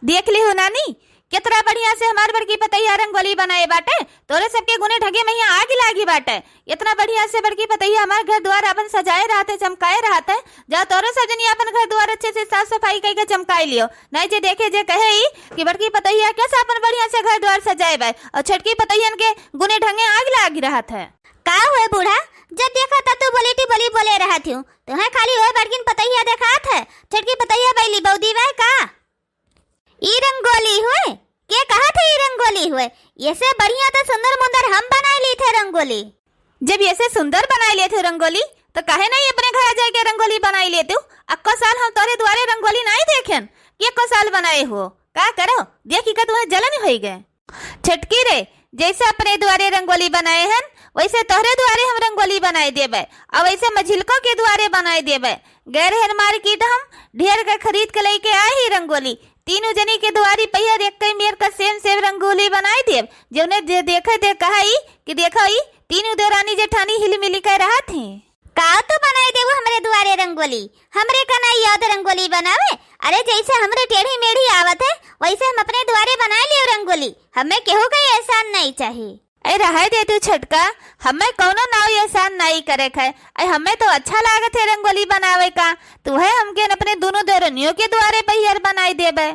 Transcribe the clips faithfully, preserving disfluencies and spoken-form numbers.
देख लिहु नानी, केतना बढ़िया से हमार बड़की पतोहिया रंगोली बनाए बाटे। तोरे सबके गुने ढगे में हियाँ आगि लागि बाटे। एतना बढ़िया से बड़की पतोहिया हमार घर द्वार आपन सजाए रहत है, चमकाए रहत है। जा तोरे सब जनी आपन घर द्वार अच्छे से साफ सफाई कइके चमकाइ लियो। नाहीं जे देखे जे कहे ई कि बड़की पतोहिया कैसे आपन बढ़िया से घर द्वार सजाए बा अउर छोटकी पतोहियन के गुने ढंगे आगि लागि रहत है। का हुए बूढ़ा, जब देखा तब तू बोली टी बोली बोले रहत हूँ। तुहें खाली ओए बड़किन पतोहिया देखात है, छोटकी पतोहिया बैली बौदी बा का? ई रंगोली हुए? के कहत है ई रंगोली हुए? एसे बढ़िया तो सुंदर मुंदर हम बनाइ ली थे रंगोली। जब एसे सुंदर बनाइ ली थे रंगोली, तो काहे नाहीं अपने घर जाइके रंगोली बनाइ लेतू? अक्को साल हम तोरे द्वारे रंगोली नाहीं देखेन कि अक्को साल बनाए हो। का करो, देखि के तुहें जलन होइ गए। छोटकी रे, जैसे अपने द्वारे रंगोली बनाए हन, वैसे तोहरे द्वारे हम रंगोली बनाइ देबे, अउर वैसे मझिलको के द्वारे बनाइ देबे। गए रहेन मार्केट हम, ढेर के खरीद के लइके आए ही रंगोली। तीनों जनी के दुआरी पहिया एक कई मेर का सेम सेम रंगोली बनाइ देब। जौने जे देखे ते कहा ई कि देखो ई तीनों देवरानी जेठानी हिल मिल के रहत ही। का तू बनाइ देबू हमरे दुआरे रंगोली? हमरे का नाहीं आवत रंगोली बनावे? अरे जैसे हमरे टेढ़ी मेढ़ी आवत है, वैसे हम अपने दुआरे बनाइ लियो रंगोली। हमें केहू का एहसान नाहीं चाही। ए, रहै दे तू छोटका, हमें कौनो नाव एहसान नाहीं करे है। ए, हमें तो अच्छा लागत है रंगोली बनावे का। तू है हमके अपने दोनों देवरनियों के दुआरे पहियर बनाइ देबे।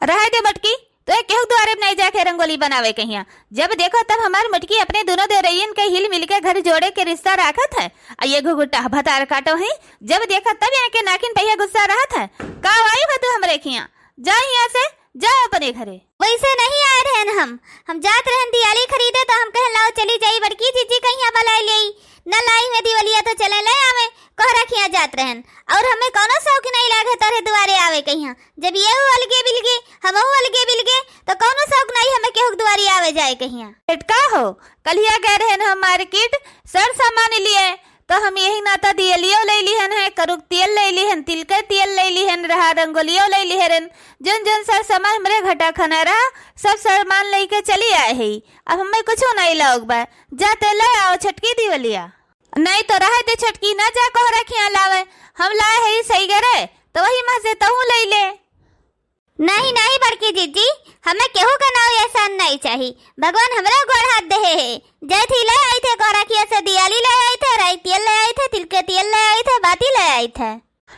रहै दे मटकी, तोहे केहू दुआरे में नाहीं जाके रंगोली बनावे कहिया। जब देखो तब हमार मटकी अपने दोनों देवरैयन के हिल मिल के घर जोड़े के रिश्ता राखत है। आ ये घुघुटा भतार काटो ही, जब देखो तब यहाँ के नाखिन पहिया गुस्सा रहत है। का आई है तू हमरे खिया? जा यहाँ से, जा अपने घरे। वैसे नहीं आए रहन हम, हम जात रहन दियाली खरीदे तो हम कहन लाओ चली जाई बड़की जीजी कहिया बलाए लेई। न लाई में दिवलिया तो चले ले आवे, कोहरा खिया जात रहन। और हमें कौनो शौक नहीं लागे तोरे दुआरे आवे कहिया। जब ये अलगे बिलगे, हम अलगे बिलगे, तो कौनो शौक नहीं हमें केहू के दुआरे आवे जाए कहिया। एटका हो, कलिया गए रहन हम मार्केट, सर सामान लिए, तो हम यही नाता दियलियो ले लिहन है, करुक तेल ले लिहन, तिल के तेल ले लिहन रहा, रंगोलियो ले लिहन, जौन जौन सर सामान हमरे घटा खाना रहा, सब सामान लेके चली आए है। अब हमें कुछो नहीं लाओग बा, जा ते ले आओ छोटकी दिवलिया। नहीं तो रहे दे छोटकी, ना जा कोहरा खिया लावे, हम लाए है सही गरे, तो वही में से तहूँ ले ले। नहीं, नहीं बड़की जीजी, हमें केहू का नाव एहसान नहीं चाही। भगवान हमरा गोड़ हाथ देहे है। जय थी ले आई थे कोहरा खिया से दियाली ले आई थे, राई तेल ले आई थे, तिल के तेल ले आई थे, बाती ले आई थे।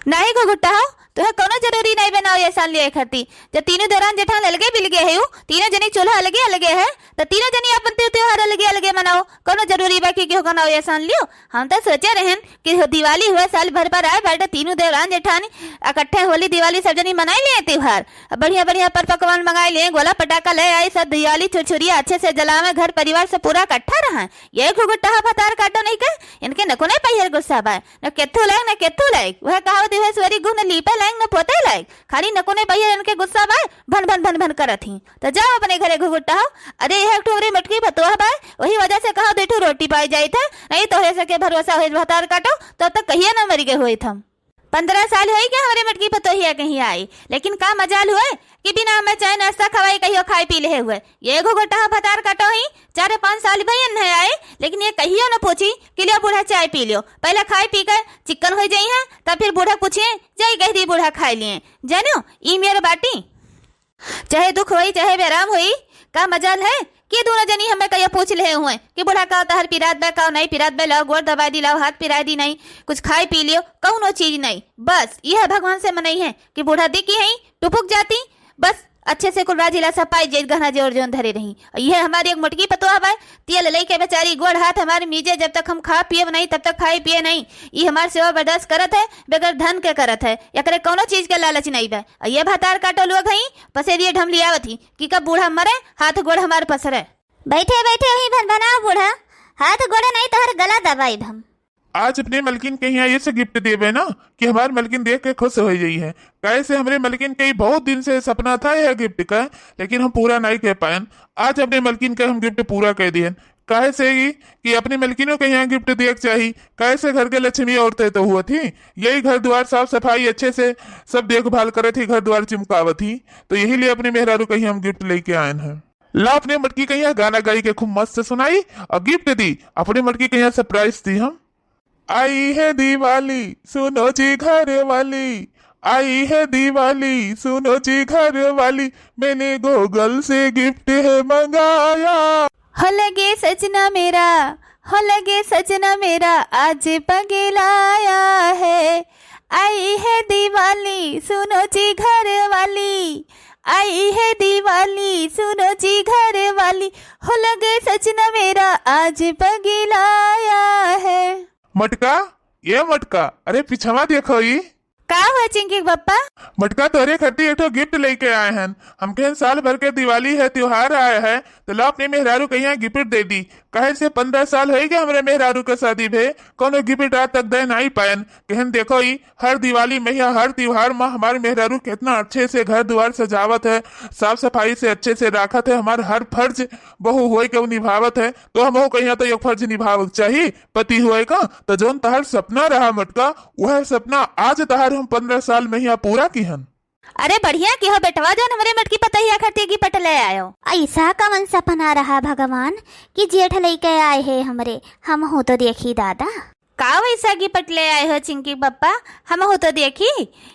नहीं घुघुट्टा हो, तुहे कोनो जरूरी नहीं बा नाव एहसान लिए खाती। जब तीनों देवरान जेठान अलगे बिलगे है, तीनों जनी चूल्हा अलगे अलगे है, तो तीनों जनी अपन त्यों-, त्योहार अलगे अलगे मनाओ। कोनो जरूरी बा कि केहू का नाव एहसान लियो? हम तो सोचे रहन कि हो दिवाली हुए साल भर पर आए बाटे, तीनों देवरान जेठानी इकट्ठे होली दिवाली सब जनी मनाई लिए त्योहार। अब बढ़िया बढ़िया पर पकवान मंगाई लिए, गोला पटाखा ले आई, सब दिवाली छुरछुरिया अच्छे से जलावे, घर परिवार से पूरा इकट्ठा रहे। ये घुघुट्टा भतार काटो नहीं के, इनके नको नहीं पहियर गुस्सा बा, न केथू लायक न केथू लायक। वह कहावत है, "स्वरी गुह न लीपे लायक न पोते लायक।" खाली नको नहीं पहियर इनके गुस्सा बा, भन भन भन भन करत ही। तो जाओ अपने घरे घुघुट्टा हो। अरे यह एक ठो हमरे मटकी भतोह बा, वही वजह से कहा दे ठो रोटी पाई जाई था, नहीं तो ऐसे के भरोसा होई भतार काटो, तब तक कहिए ना मरी गए होई था। पन्द्रह साल होई के हमरे मटकी पतोहिया कहीं आई, लेकिन का मजाल हुए कि बिना हमें चाय नाश्ता खवाई कहियो खाए पी ले हुए। ये घुघुट्टा भतार काटो ही, चार पाँच साल भई न आए, लेकिन ये कहियो न पूछी कि लियो बूढ़ा चाय पी लियो। पहले खाए पी के चिक्कन हो जाई है, तब फिर बूढ़ा पूछिए, जाई कह दी बूढ़ा खाए लिए। जानियो, ई मेर बाटी। चाहे दुख होई, चाहे बेराम होई, का मजाल है कि दोनों जनी हमें कहियो पूछ ले हुए कि बूढ़ा का तहर पिरात बा, का नहीं पिरात बा, लाओ गोड़ दबाई दी, लाओ हाथ पिराई दी, नहीं कुछ खाए पी लियो, कौनो चीज नहीं। बस यह भगवान से मनई है कि बूढ़ा दिखी है, टुपुक जाती, बस अच्छे से कुल राजिला सपाई जेल गहना जेवर जौन धरे रही। और यह हमारी एक मोटकी पतोह बा, तेल लेके बेचारी गोड़ हाथ हमारे मीजे, जब तक हम खा पिए नहीं, तब तक खाए पिए नहीं। ई हमार सेवा बर्दाश्त करत है, बगैर धन के करत है, एकरे कौनो चीज के लालच नहीं बा। और ये भतार काटो लोग हई, पसेरिए ढम लियावत ही कि कब बूढ़ा मरे, हाथ गोड़ हमार पसरे। बैठे बैठे वही भनभनाओ बूढ़ा, हाथ गोड़ नहीं तोहर गला दबाई हम। आज अपने मलकिन के यहाँ ये से गिफ्ट देबे ना कि हमार मलकिन देख के खुश हो जाई है। काहे से हमरे मलकिन के बहुत दिन से सपना था यह गिफ्ट का, लेकिन हम पूरा नहीं कर पाएन। आज अपने मलकिन का हम गिफ्ट पूरा कर दिए। काहे से ही कि अपने मलकिनों के यहाँ गिफ्ट दिए के चाही। काहे से घर के लक्ष्मी औरतें तो हुआ थी, यही घर द्वार साफ सफाई अच्छे से सब देखभाल करे थी, घर द्वार चिमकावत थी, तो यही लिए अपने मेहरारू के यहाँ हम गिफ्ट लेके आए हैं। ला अपने मटकी के यहाँ गाना गाई के खूब मस्त सुनाई और गिफ्ट दी, अपने मटकी के यहाँ सरप्राइज दी हम। आई है दिवाली, सुनो जी घर वाली, आई है दिवाली, सुनो जी घर वाली, मैंने Google से gift है मंगाया। हो लगे सजना मेरा, हो लगे सजना मेरा, आज पगलाया है। आई है दिवाली, सुनो जी घर वाली, आई है दिवाली, सुनो जी घर वाली, हो लगे सजना मेरा, आज पगलाया है। मटका, ये मटका, अरे पिछवा देखो ई। का हुआ चिंकी के पप्पा? मटका, तोहरे खातिर एक ठो gift लेके आए हन। हम कहन साल भर के दिवाली है, त्योहार आए है, तो ला अपने मेहरारू के यहाँ gift दे दी। काहे से पन्द्रह साल होई गए हमरे मेहरारू के शादी भे, कौनो gift आज तक दे नहीं पायन। कहन देखो ई, हर दिवाली में या हर त्योहार में हमारे मेहरारू कितना अच्छे से घर द्वार सजावत है, साफ सफाई से अच्छे से राखत है, हमार हर फर्ज बहू होए के उ निभावत है, तो हमहू कहिया तो एक फर्ज निभावे के चाही। पति हुए का, तो जौन तहार सपना रहा मटका, वह सपना आज तहार हम पन्द्रह साल में यहाँ पूरा किहन। अरे बढ़िया किहो बेटवा, जौन हमरे मटकी पतहिया खातिर gift ले आयो। ऐसा कवन सपना रहा भगवान कि जेठ लेके आए है हमरे, हमहू तो देखी दादा। का वैसा gift ले आए हो चिंकी पप्पा, हमहू तो देखी।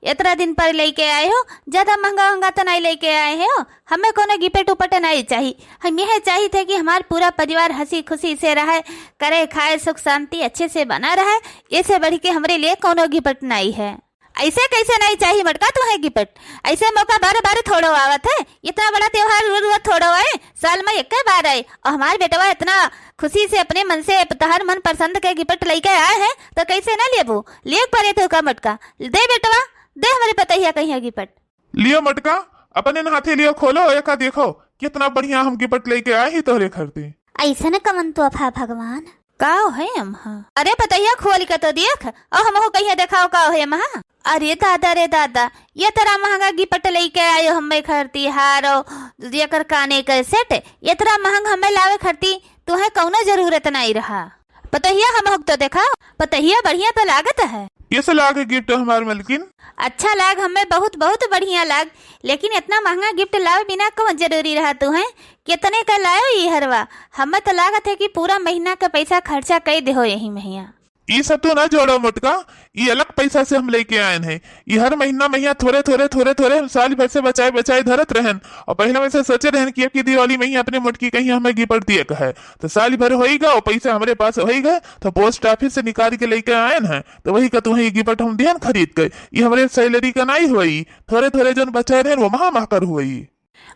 इतना दिन पर लेके आए हो, ज्यादा महंगा वहंगा तो नहीं लेके आए हो, हमें कोनो gift उपट नहीं चाही। हम यह चाहित है कि हमार पूरा परिवार हंसी खुशी से रहे, करे खाए सुख शांति अच्छे से बना रहे, इससे बढ़ के हमरे लिए कोनो gift नहीं है। ऐसे कैसे नहीं चाही मटका तुहे gift? ऐसे मौका बार बार थोड़ो आवत है, इतना बड़ा त्योहार रोज रोज थोड़ो आए, साल में एक बार आए। और हमार बेटवा इतना खुशी से अपने मन से तहार मन पसंद के gift लेके आए है, तो कैसे ना लेबू? ले परे तो का मटका, दे बेटवा, दे हमरे पतहिया कहिया gift। लियो मटका, अपने हाथे लियो, खोलो, एका देखो कितना बढ़िया हम gift लेके आए ही तोहरे खातिर। ऐसन कवन तोहफा भगवान। का है अम्हा? अरे पतहिया खोल के तो देख, और हमहू कहिया देखाओ का है अम्हा। अरे दादा रे दादा, ये तरह महंगा gift लेके आयो हमें खातिर, हार और एकर काने के set, ये तरह महंग हमें लावे खातिर तुहे कौनो जरूरत नहीं रहा। पतहिया हमहू तो देखाओ, पतहिया बढ़िया तो लागत है। कैसे लाग gift हमार मलकिन? अच्छा लाग, हमें बहुत बहुत बढ़िया लाग, लेकिन इतना महंगा gift लावे बिना कौन जरूरी रहा तुहे? कितने का लायो ई हरवा? हमें तो लागत है कि पूरा महीना का पैसा खर्चा कर देहो यही महीना। ई सब तू ना जोड़ो मोटका, ई अलग पैसा से हम लेके आयन है। ई हर महीना महीना थोड़े थोड़े थोड़े थोड़े हम साल भर से बचाए बचाए धरत रहन, और पहले में से सोचे रहन कि अब की दिवाली में ही अपने मोटकी कहीं हमें gift दिए का है, तो साल भर होइगा और पैसा हमरे पास होइगा, तो post office से निकाल के लेके आयन है, तो वही का तुम्हें ये gift हम दिहन खरीद के। ई हमरे salary का नहीं हुई, थोड़े थोड़े जौन बचाए रहन वो महा महकर हुई।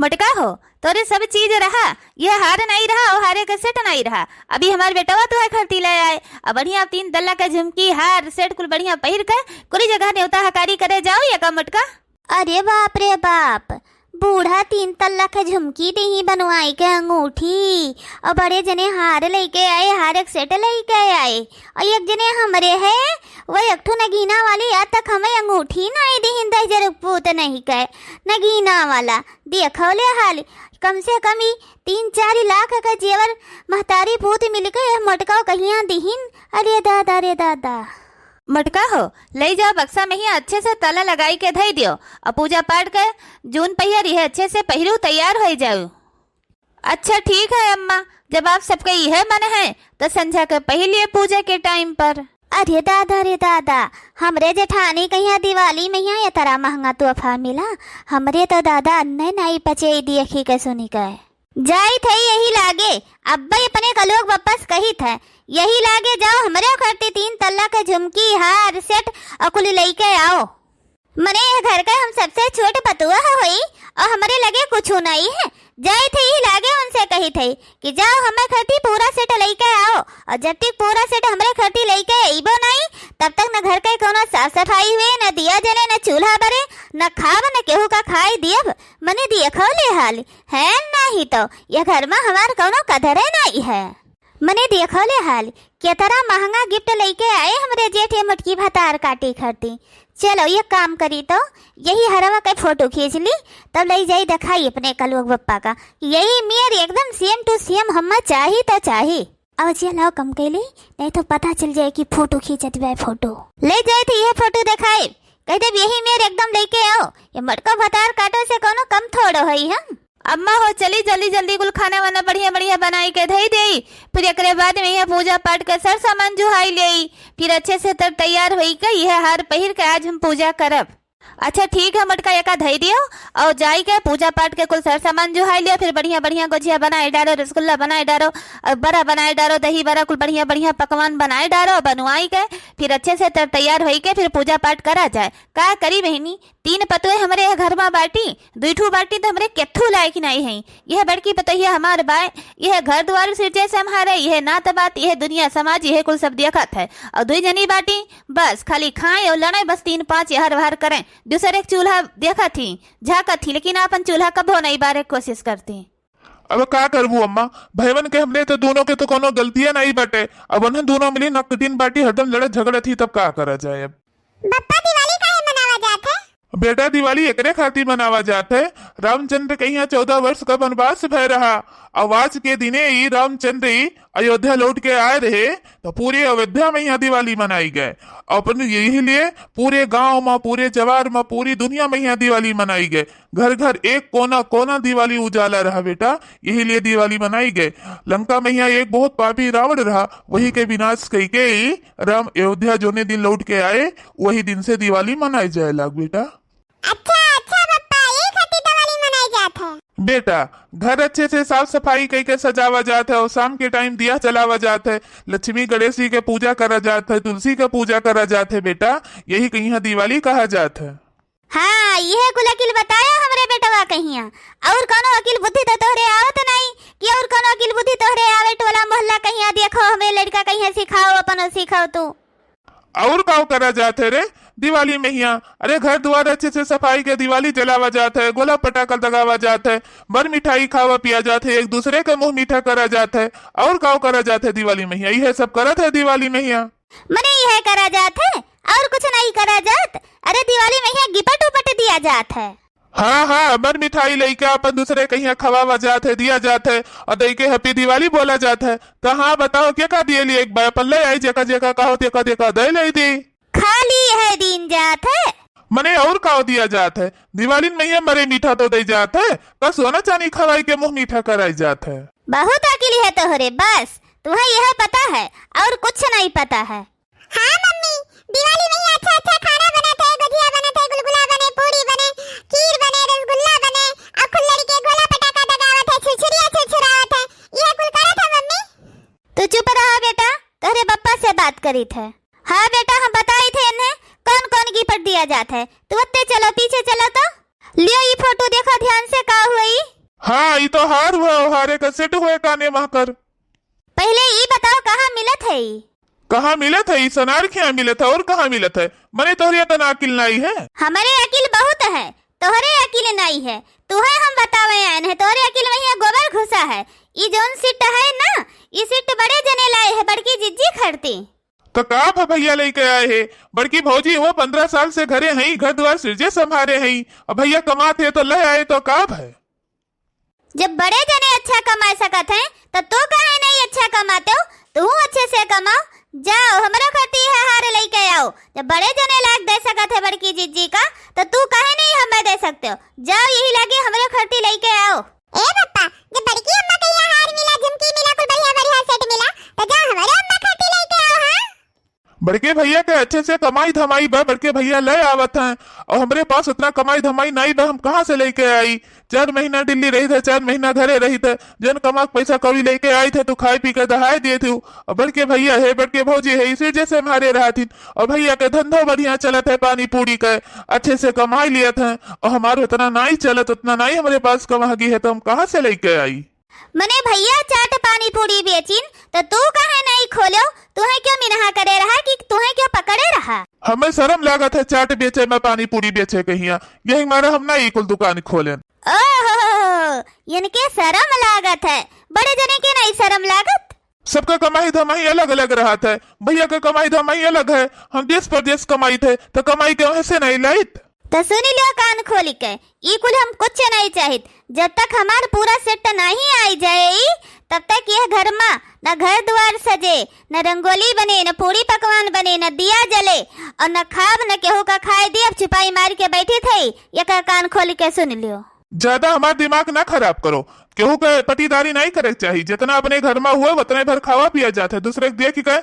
मोटका हो, तोरे सब चीज रहा, यह हार नहीं रहा और हारे के set नहीं रहा। अभी हमार बेटवा तो है खरीदी ले आए, अब बढ़िया तीन तल्ला के झुमकी, हार, set कुल बढ़िया पहिर के कुली जगह न्योता हकारी करे जाओ या का मोटका? अरे बाप रे बाप, बूढ़ा तीन तल्ला के झुमकी देही बनवाई के अंगूठी, और बड़े जने हार लेके आए, हार एक set लेके आए, और एक जने हमरे है, वो एक ठो नगीना वाली आज तक हमें अंगूठी नहीं देही, दहिजर पूत नहीं के नगीना वाला। देखो ले हाल, कम से कम ई तीन चार लाख का जेवर महतारी पूत मिलके यह मोटका कहिया दिहिन। अरे दादा रे दादा। मोटका हो, ले जाओ बक्सा में ही अच्छे से ताला लगाई के धई दियो, और पूजा पाठ के जौन पहिरी है अच्छे से पहिरू, तैयार हो जाओ। अच्छा ठीक है अम्मा, जब आप सबके यह मन है तो संझा के पहले पूजा के time पर। अरे दादा रे दादा, हमरे जेठानी कहिया दिवाली में यहाँ ये तरह महंगा तोहफा मिला, हमरे तो दादा अन्ने नहीं पचे देखी के सुनी के। जाई थे यही लागे, अब्बे अपने कलोग वापस कही थे, यही लागे जाओ हमरे खरती तीन तल्ला के झुमकी, हार, set और कुल लेके आओ। मने यह घर का हम सबसे छोट पतुआ होई और हमरे लगे कुछ नहीं है। जाई थे यही लागे उनसे कही थे कि जाओ हमें खरती पूरा set लेके आओ, और जब तक पूरा set हमरे खरती लेके अइबो नहीं, तब तक न घर के कोनो साफ सफाई हुए, न दिया जले, न चूल्हा बरे, न खाब, न केहू का खाई दियब। मने देखो ले हाल है, नहीं तो यह घर में हमार कोनो कदरे नहीं है। मने देखो ले हाल, केतरा महंगा gift लेके आए हमरे जेठ ये मोटकी भतार काटी खरती। चलो, ये काम करी तो, यही हरवा के photo खींच ली, तब ले जाई दिखाई अपने कलुआ बप्पा का। यही मेर एकदम same to same हम्मा चाही तो चाही। अब जिया लाओ कम कैली, नहीं तो पता चल जाए कि photo खींचत बा photo। ले जाए तो ये photo दिखाए, कह देब यही मेर एकदम लेके आओ। ये मोटका भतार काटो से कोनो कम थोड़ो हई हम। अम्मा हो, चली जल्दी जल्दी कुल खाना वाना बढ़िया बढ़िया बनाई के धई देई, फिर एकरे बाद में यह पूजा पाठ के सर सामान जुहाई लेई, फिर अच्छे से तर तैयार होई के यह हार पहिर के आज हम पूजा करब। अच्छा ठीक है मोटका, एका धई दियो और जाई के पूजा पाठ के कुल सर सामान जुहाई लियो, फिर बढ़िया बढ़िया गोझिया बनाए डारो, रसगुल्ला बनाए डारो, और बड़ा बनाए डारो, दही बड़ा, कुल बढ़िया बढ़िया पकवान बनाए डारो, बनवाई के फिर अच्छे से तर तैयार होई के फिर पूजा पाठ करा जाए। का करी बहिनी, तीन पतोह हमरे यह घर मा बाटी, दुई ठू बाटी तो हमरे केथू लायक नहीं है। यह बड़की पतोहिया हमार बाय, यह घर द्वार सिरजे संभारे, यह नात बात, यह दुनिया समाज, यह कुल सब देखत है। और दुई जनी बाटी, बस खाली खाए और लड़े, बस तीन पाँच यहर वहर करें। दूसरे के चूल्हा देखत ही, झाँकत ही, लेकिन आपन चूल्हा कबो नहीं बारे के कोशिश करती। अब का करबू अम्मा, भैवन के हमरे तो दोनों के तो कोनो गलतिया नहीं बटे। अब उन्हें दोनों मिली नकटीन बाटी, हरदम लड़त झगड़त ही, तब का करा जाए अब। बप्पा, दिवाली काहे मनावा जात है? बेटा, दिवाली एकरे खातिर मनावा जात है, रामचंद्र के यहाँ चौदह वर्ष का वनवास भय रहा। और आज के दिने ही रामचंद्र ही अयोध्या लौट के आए रहे, तो पूरे अयोध्या में यहाँ दिवाली मनाई गए। अपन यही लिए पूरे गांव में, पूरे जवार में, पूरी दुनिया में यहाँ दिवाली मनाई गए। घर घर एक कोना कोना दिवाली उजाला रहा बेटा, यही लिए दिवाली मनाई गए। लंका में यहाँ एक बहुत पापी रावण रहा, वही के विनाश कई के ही राम अयोध्या जोने दिन लौट के आए, वही दिन से दिवाली मनाई जाए लाग बेटा। अच्छा, अच्छा पप्पा, यही खातिर दिवाली मनाई जात है। बेटा, घर अच्छे से साफ सफाई कई के सजावा जात है और शाम के टाइम दिया जलावा जात है, लक्ष्मी गणेश जी के पूजा करा जात है, तुलसी के पूजा करा जात है बेटा, यही के यहाँ दिवाली कहा जात है। हाँ, यह कुल अकिल बताया हमरे बेटवा कहिया। और कौनो अकिल बुद्धि तो तोहरे आवत नहीं कि और कौनो अकिल बुद्धि तोहरे आवे, टोला मोहल्ला कहिया देखो, हमरे लड़का कहिया सिखाओ, अपन सिखाओ तू। और काव करा जात है रे दिवाली में हिया? अरे घर दुआर अच्छे से सफाई के दिवाली जलावा जात है, गोला पटाखा दगावा जात है, मर मिठाई खावा पिया जात है, एक दूसरे के मुंह मीठा करा जात है। और काव करा जात है दिवाली में हिया? यह सब करत है दिवाली में हिया। मने यह करा जात है और कुछ नहीं करा जात? अरे दिवाली में हिया गिपट उपट दिया जात है। हाँ, हाँ, मर मिठाई लइके अपन दूसरे कहिया खवावा जात है, दिया जात है, और दई के Happy Diwali बोला जात है। तो हाँ, बताओ, के का दिए लिए एक बार अपन ले आई, जेका जेका कहो, तेका तेका दे ले दी। खाली है दिन जात है। मने और का दिया जात है? दिवाली में ये मरे मीठा तो दे जात है, का सोना चांदी खवाई के मुंह मीठा कराई जात है। बहुत अकिल है तोहरे, बस तुम्हें यह पता है और कुछ नहीं पता है। हाँ मम्मी, दिवाली में ही अच्छा अच्छा खाना बनत है, गुजिया बनत है, गुलगुला बने, पूड़ी बने, खीर बने, रसगुल्ला बने, और कुल लड़के गोला पटाखा दगावत है, छुरछुरिया छुरछुरावत है, यह कुल करत है मम्मी। तू चुप रहा बेटा, तोहरे बप्पा से बात करी थे। हाँ बेटा, हम बताई थे इन्हें कौन कौन गिफ्ट दिया जात है। तू उत्ते चलो, पीछे चलो तो। लियो ई फोटो देखो ध्यान से, का हुई? हाँ, ई तो हार हुआ, हारे का सेट हुए काने महकर। पहले ई बताओ, कहाँ मिलत है ई? कहाँ मिलत है? ई सनार के यहाँ मिलत है, और कहाँ मिलत है? मने तोहरे इतना अकिल नाई है। हमरे अकिल बहुत है, तोहरे अकिल नाई है। तुहे हम बतावे आयन है, तोहरे अकिल में ये गोबर घुसा है। ई जौन सीट है ना, ई सीट बड़े जने लाए है, बड़की जिज्जी खड़ती। तो का भ भैया लेके आए है? बड़की भौजी वो पन्द्रह साल से घरे हैं, घर द्वार सिरजे संभारे हैं। अब भैया कमात है तो ले आए तो का भ? जब बड़े जने अच्छा कमा सकत हैं, तो तू काहे नहीं अच्छा कमाते हो? तू अच्छे से कमाओ, जाओ, हमरे खातिर है हार लेके आओ। जब बड़े जने लाग दे सकत है बड़की जिज्जी का, तो तू काहे नहीं हमें दे सकते हो? जाओ, यही लागे हमरे खातिर लेके आओ। ए पप्पा, जब बड़की अम्मा के यहाँ हार मिला, झुमकी मिला, कुल बढ़िया बढ़िया सेट मिला, तो जाओ हमारे अम्मा खातिर लेके आओ। हाँ, बड़के भैया के अच्छे से कमाई धमाई बा, बड़के भैया ले आवत हैं, और हमरे पास उतना कमाई धमाई नहीं बा, हम कहाँ से लेके आई? चार महीना दिल्ली रही थे, चार महीना घरे रही थे, जन कमा के पैसा कौड़ी लेके आई थे, तू खाए पी के दहाए दिए थे। और बड़के भैया है, बड़के भौजी है, इसी जैसे हमारे रहती। और भैया के धंधो बढ़िया चलत है, पानी पूरी के अच्छे से कमाई लियत हैं, और हमारे उतना नहीं चलत, उतना नहीं हमारे पास कमागी है, तो हम कहाँ से लेके आई? मने भैया चाट पानी पूरी बेचिन, तो तू काहे नहीं खोलो? तुहे क्यों मिनहा करे रहा कि तुहे क्यों पकड़े रहा? हमें शर्म लागत है चाट बेचे में, पानी पूरी बेचे कहिया, यही मारे हम ना ई कुल दुकान खोलेन। ओहो, इनके शर्म लागत है, बड़े जने के नहीं शर्म लागत? सबका कमाई धमाई अलग अलग रहत है, भैया का कमाई धमाई अलग है, हम देश परदेश कमाइत है, तो कमाई के वहीं से नहीं लाइत। तो सुन लो कान खोल के, ई कुल हम कुछ नहीं चाहित। जब तक हमार पूरा सेट नहीं आई जाए, तब तक यह घर मा न घर द्वार सजे, न रंगोली बने, न पूड़ी पकवान बने, न दिया जले, और न खाब, न केहू का खाए दी। अब चुपाई मार के बैठी थे, ये का कान खोल के सुन लियो। ज्यादा हमार दिमाग ना खराब करो। केहू के पटीदारी नहीं करे के चाही। जितना अपने घर मा हुए, उतने भर खावा पिया जात है। दूसरे के देख के,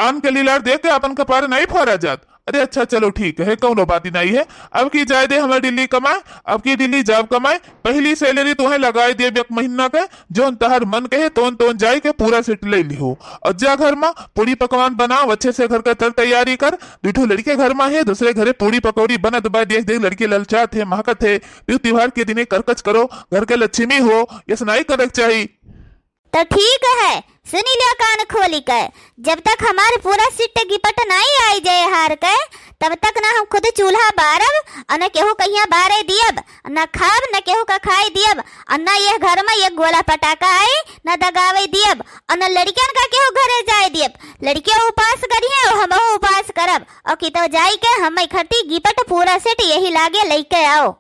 आन के लीलार देख के अपन कपार नहीं फोड़ा जात। अरे अच्छा, चलो ठीक है, कौनो बात ही नहीं है। अब की जाए दे हमें दिल्ली कमाए, अब की दिल्ली जाब कमाए, पहली salary तुहें लगाए देब एक महीना के, जौन तहर मन कहे तौन तौन जाए के पूरा set ले लिहो। और जा घर मा पूड़ी पकवान बनाओ, अच्छे से घर का तर तैयारी कर। दुइ ठो लड़के घर मा है, दूसरे घरे पूड़ी पकौड़ी बनत बा, देख देख लड़के ललचात है, महकत है। तू त्योहार के दिने करकच करो, घर के लक्ष्मी हो, यस नाई करे के चाही। तो ठीक है, सुनी लिया कान खोली के, जब तक हमार पूरा set गिपट नाई आई जाए हार के, तब तक ना हम खुद चूल्हा बारब, और न केहू कहिया बारे दियब, न खाब, न केहू का खाए दियब, और न यह घर में एक गोला पटाखा आई, न दगावे दियब, और न लड़कियन का केहू घरे जाए दियब। लड़कियों उपास करिहें और हमहू उपास करब, और कितो जाई के हम खती गिपट पूरा set यही लागे लइके आओ।